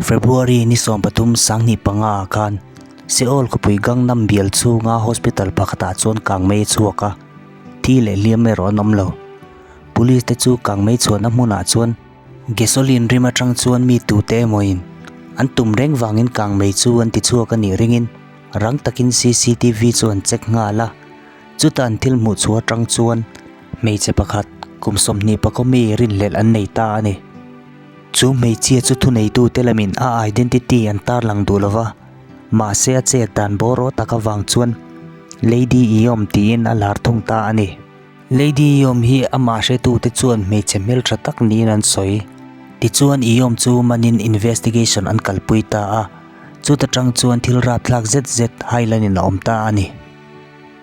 February ni 13 2005 ah khan Seoul khawpui Gangnam bial chhunga hospital pakhatah chuan kangmei a chhuak a, thi leh hliam erawh an awm lo. Police te chu kangmei chhuahna hmunah chuan gasoline rim atang chuan mi tute emawin an tum reng vangin kangmei chu an ti chhuak a nih ringin rang takin cctv chu an check nghal a. Chuta an thil hmuh chhuah atang chuan hmeichhe pakhat kum 20 pakaw mi rinhlelh an nei ta a ni. Chu hmeichhia chu thuneitute lamin a identity an tarlang duh lova, mahse a chet dan bawr aw tak avang chuan Lady Eom tiin a lar thung ta a ni. Lady Eom hi amah hretute chuan hmeichhe hmeltha tak niin an sawi. Tichuan Eom chu manin investigation an kalpui ta a, chuta tang chuan thil rapthlak zet zet hailanin a awm ta a ni.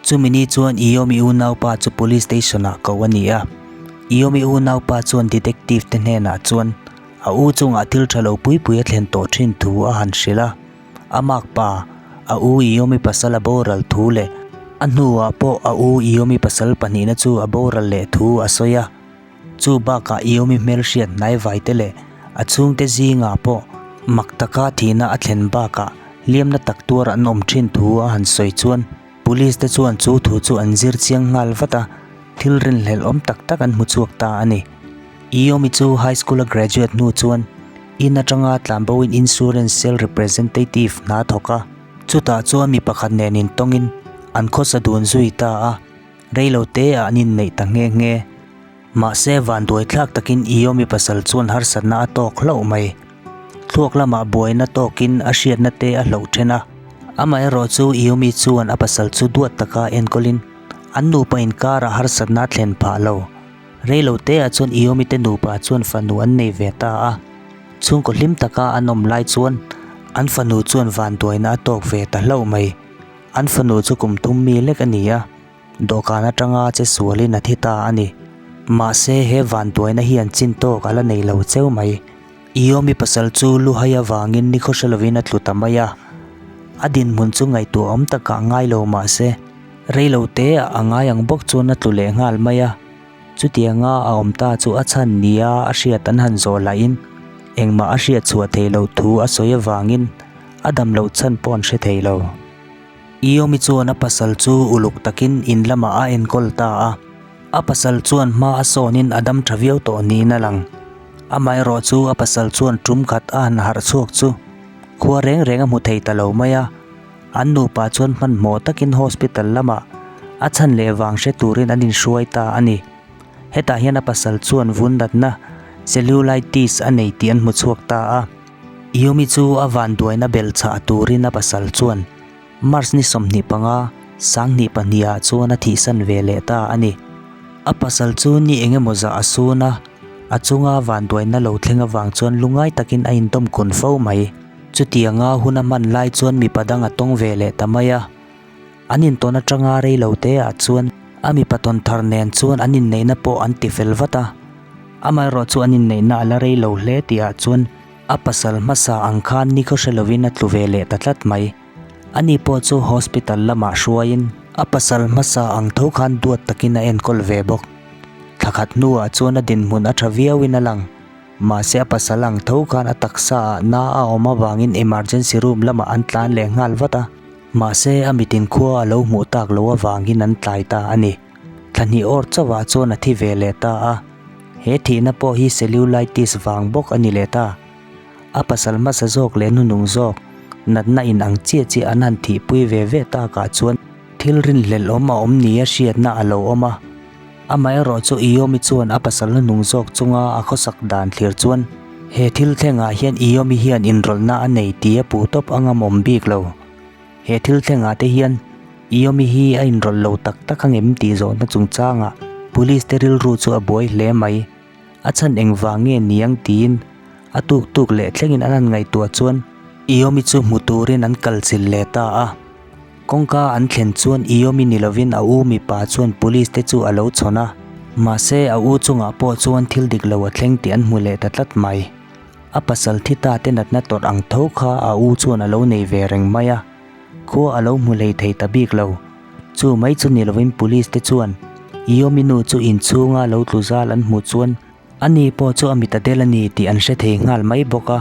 Chumi ni chuan Iomi unaupa chu police station ah ko a ni a. Iomi unaupa chuan detective te hnenah chuan a u chungah thil tha lo pui pui a thlen tawh thin thu a han hrilh a. A makpa, a u Iomi pasal a boral thu leh a hnuah pawh a u Iomi pasal pahnihna chu a boral leh thu a sawi a. Chu bakah Iomi hmelhriat hnaivai te leh a chhungte zingah pawh mak taka thihna a thlen bakah hliamna tak tuar an awm thin thu a han sawi chuan Police te chuan chu thu chu an zir chiang nghal vat a, thil rinhlelh awm tak tak an hmu chhuak ta a ni. Iomi chu high school a graduate hnu chuan in atanga tlanboin insurance sale representative hna a thawk a, chutah chuan mi pakhat nen intawngin an khawsa dun zui ta a, reilo te ah an inneih ta nghe nghe. Mahse vanduai thlak takin Iomi pasal chuan harsatna a tawk hlauh mai. Thluak lamah buaina tawkin a hriatna te a hloh then a. Amaherawh chu Iomi chuan a pasal chu duat taka enkawlin an nupa inkarah harsatna a thlen phah lo. Reilo teah chuan Iomi te nupa chuan fanu an nei ve ta a. Chhungkaw hlim taka an awm lai chuan an fanu chuan vanduaina a tawk ve ta hlauh mai. An fanu chu kum thum mi lek a ni a. Dawhkan atanga che sualin a thi ta a ni. Mahse he vanduaina hian chin tawk a la nei lo cheu mai. Iomi pasal chu luhai avangin ni khawhre lovin a tlu ta mai a. A dinhmun chu ngaihtuah awm takah ngai lo mahse reilo te ah a ngai ang bawk chuan a tlu leh nghal mai a. Chutianga a awm ta chu a chhan nia a hriat an han zawh lahin engmah a hriat chhuah theih loh thu a sawi avangin a dam loh chhan pawh an hre thei lo. Iomi chuan a pasal chu uluk takin in lamah a enkawl ta a. A pasal chuan hma a sawnin a dam tha viau tawh niin a lang. Amaherawh chu a pasal chuan tum khat a han harh chhuak chu khua reng reng a hmu thei ta lo mai a. An nupa chuan hmanhmawh takin hospital lamah a chhan leh vang hre turin an inhruai ta a ni. Hetah hian a pasal chuan vun natna cellulitis a nei tih an hmu chhuak ta a. Iomi chu a vanduaina belhchhah turin a pasal chuan March ni 25, 2002 ah chuan a thihsan ve leh ta a ni. A pasal chu ni eng emaw zah a sun a, a chunga vanduaina lo thleng avang chuan lungai takin a intawm kun fo mai. Chutianga hun a hman lai chuan mipa dang a tawng ve leh ta mai a. An intawn atanga rei lo te ah chuan a mipa tawn thar nen chuan an inneihna pawh an ti fel vat a. Amaherawh chu an inneihna a la rei lo hle tih ah chuan a pasal hmasa ang khan ni khaw hre lovin a tlu ve leh ta tlat mai. Ani pawh chu hospital lamah hruaiin a pasal hmasa ang tho khan duat takin a enkawl ve bawk. Thla khat hnuah chuan a dinhmun a tha viauin a lang. Mahse a pasal ang tho khan a taksa ah na a awm avangin emergency room lamah an tlan leh nghal vat a. Mahse a mitin khua a lo hmuh tak loh avangin an tlai ta a ni. Thla hnih awr chauhah chuan a thi ve leh ta a. He thihna pawh hi cellulitis vang bawk a ni leh ta. A pasal hmasa zawk leh hnunung zawk natna in ang chiah chiah an han thihpui ve ve takah chuan thil rinhlelh awm a awm nia hriatna a lo awm a. Amaherawh chu Iomi chuan a pasal hnunung zawk chunga a khawsak dan thlir chuan he thil thlengah hian Iomi hian inrawlhna a nei tih a puh tawp anga mawm bik lo. He thil thlengah te hian Iomi hi a inrawlh lo tak tak angem tih zawhna chungchangah police te rilru chu a buai hle mai. A chhan engvang nge niang tiin a tuk tuk leh thlengin an han ngaihtuah chuan Iomi chu hmu turin an kal chilh leh ta a. Kawngka an thlen chuan Iomi ni lovin a u mipa chuan police te chu a lo chhawn a. Mahse a u chungah pawh chuan thil dik lo a thleng tih an hmu leh ta tlat mai. A pasal thi ta te natna tawrh ang tho kha a u chuan a lo nei ve reng mai a, khua a lo hmu hlei thei ta bik lo. Chu mai chu ni lovin police te chuan Iomi nu chu inchhunga lo tlu zal an hmuh chuan ani pawh chu a mit a del a ni tih an hre thei nghal mai bawk a.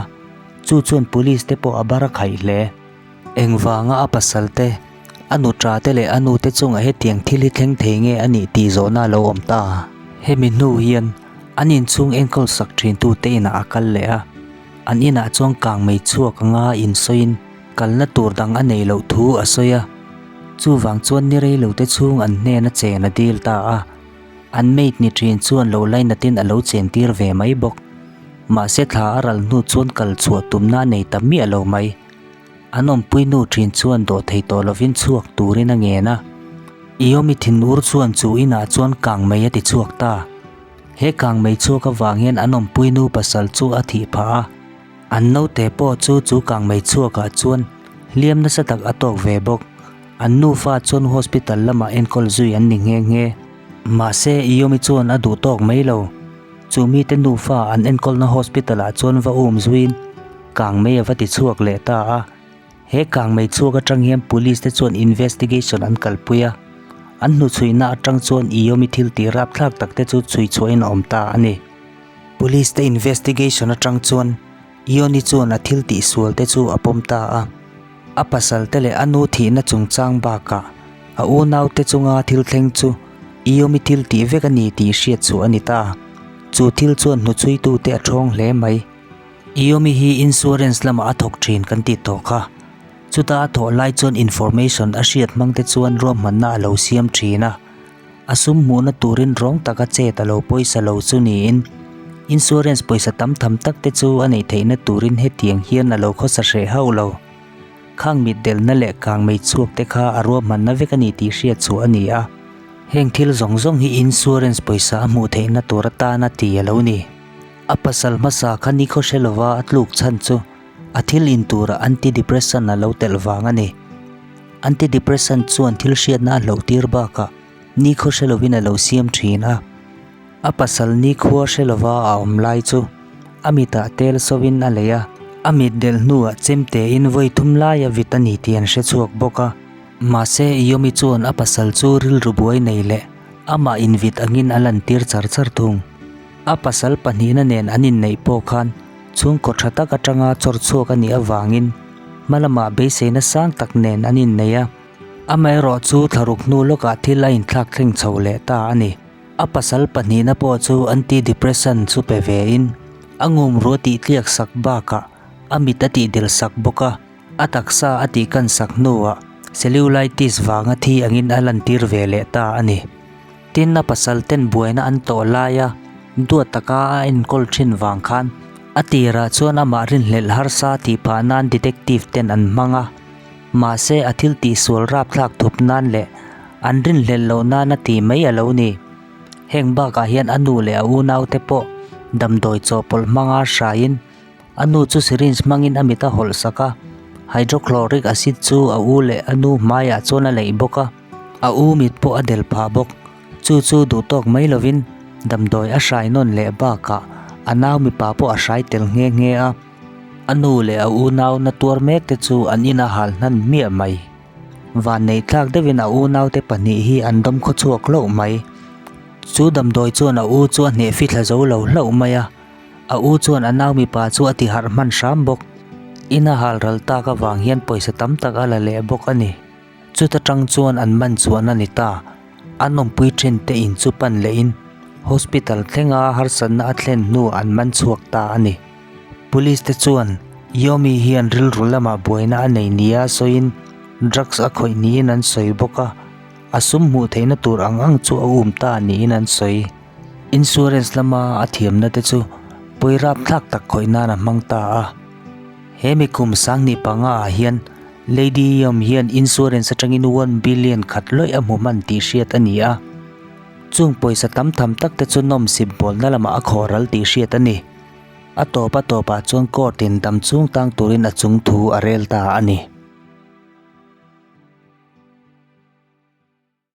Chu chuan police te pawh a bar a khaih hle. Engvanga a pasal te, a nutra te leh a nu te chunga hetiang thil hi thleng thei nge a nih tih zawhna a lo awm ta. Hemi hnu hian an inchhung enkawl sak thin tu te inah a kal leh a, an inah chuan kang mei chhuak anga insawiin kalna tur dang a neih loh thu a sawi a. Chuvang chuan ni rei lo te chhung an hnena chen a dil ta a. An maid ni thin chuan lo lainatin a lo chen tir ve mai bawk. Mahse thla a ral hnu chuan kal chhuah tumna a nei ta miah lo mai. An awmpui nu thin chuan dawh thei tawh lovin chhuak turin a ngen a. Iomi thinur chuan chu inah chuan kang mei a ti chhuak ta. He kang mei chhuak avang hian an awmpui nu pasal chu a thih phah a. An naute pawh chu chu kang mei chhuakah chuan hliam nasa tak a tawk ve bawk. An nufa chuan hospital lamah enkawl zui an ni nghe nghe. Mahse Iomi chuan a duh tawk mai lo. Chu mite nufa an enkawlna hospital ah chuan va um zuiin kang mei a va ti chhuak leh ta a. He kang mei chhuak atang hian police te chuan investigation an kalpui a. An hnuchhuihna atang chuan Iomi thil tih rapthlak tak te chu chhui chhuahin a awm ta a ni. Police te investigation atang chuan Ioni chuan a thil tih sual te chu a pawm ta a. A pasal te leh a nu thihna chungchang bakah a unau te chunga thil thleng chu Iomi thil tih vek a ni tih hriat chu a ni ta. Chu thil chuan hnuchhuitute a thawng hle mai. Iomi hi insurance lamah a thawk thin kan tih tawh kha. Chuta a thawh lai chuan information a hriat hmang te chuan ruahmanna a lo siam thin a. A sum hmuhna turin rawng taka chet a lo pawisa lo chu niin insurance pawisa tam tham tak te chu a neih theihna turin hetiang hian a lo khawsa hreh hauh lo. Khang mitdelna leh kang mei chhuak te kha a ruahmanna vek a ni tih hriat chhuah a ni a. Heng thil zawng zawng hi insurance pawisa a hmuh theihna tur atana ti a lo ni. A pasal hmasa kha nikhaw hre lova a tluk chhan chu a thil in turah antidepressant a lo telh vang a ni. Antidepressant chuan thil hriatna a hloh tir bakah nikhaw hre lovin a lo siam thin a. A pasal nikhua hre lova a awm lai chu a mitah tel sawin a lei a, a mit delh hnuah chemtein vawi thum laia vit a ni tih an hre chhuak bawk a. Mahse, Yomi chuan a pasal chu rilru buai nei leh amah invit angin a lantir char char thung. A pasal pahnihna nen an inneih pawh khan chhungkaw tha tak atanga chawr chhuak a nih avangin hma lamah beiseina sang tak nen an innei a. Amaherawh chu thlaruk hnu lawkah thil a inthlak thleng chho leh ta a ni. A pasal pahnihna pawh chu antidepressant chu pe vein a ngumru a tihtliak sak bakah a mit a tihdel sak bawk a, a taksa a tihkan sak hnuah cellulitis vanga thi angin a lantir ve leh ta a ni. Tin, a pasal ten buaina an tawh laia duat taka a enkawl thin vang khan a tirah chuan amah rinhlelh harsa tih phah nan detective ten an hmang a, mahse a thil tihsual rapthlak thup nan leh an rinhlelh loh nana tih mai a lo ni. Heng bakah hian a nu leh a unaute pawh damdawi chawhpawlh hmanga hraiin A nu chu syringe hmangin a mit a hawlh sak a, hydrochloric acid chu a u leh a nu hmaiah chuan a leih bawk a, a u mit pawh a del phah bawk. Chu chu duh tawk mai lovin damdawi a hrai nawn leh bakah a nau mipa pawh a hrai tel nghe nghe a, a nu leh a unau na tuar mek te chu an in a hal hnan hmiah mai. Vanneih thlak deuhin a unaute pahnih hi an dawm khaw chhuak hlauh mai. Chu damdawi chuan a u chu a hneh fithla zo lo hlauh mai a. A u chuan a nau mipa chu a ti harh hman hram bawk. In a hal ral tak avang hian pawisa tam tak a la leh bawk a ni. Chuta tang chuan an man chuan a ni ta. An awmpui thin te in chu pan lehin hospital thlenga harsatna a thlen hnu an man chhuak ta a ni. Police te chuan Yomi hian rilru lamah buaina a nei nia sawiin drugs a khawih niin an sawi bawk a, a sum hmuh theihna tur ang ang chu a um ta niin an sawi. Insurance lama a thiamna te chu pawi rapthlak tak khawih nan a hmang ta a. He mi kum 2005 ah hian Lady Yom hian insurance atangin one billion khat lawih a hmu hman tih hriat a ni a. Chung pawisa tam tham tak te chu nawmsip bawlna lamah a khawh ral tih hriat a ni. A tawp a tawpah chuan court in dam chung tang turin a chung thu a rel ta a ni.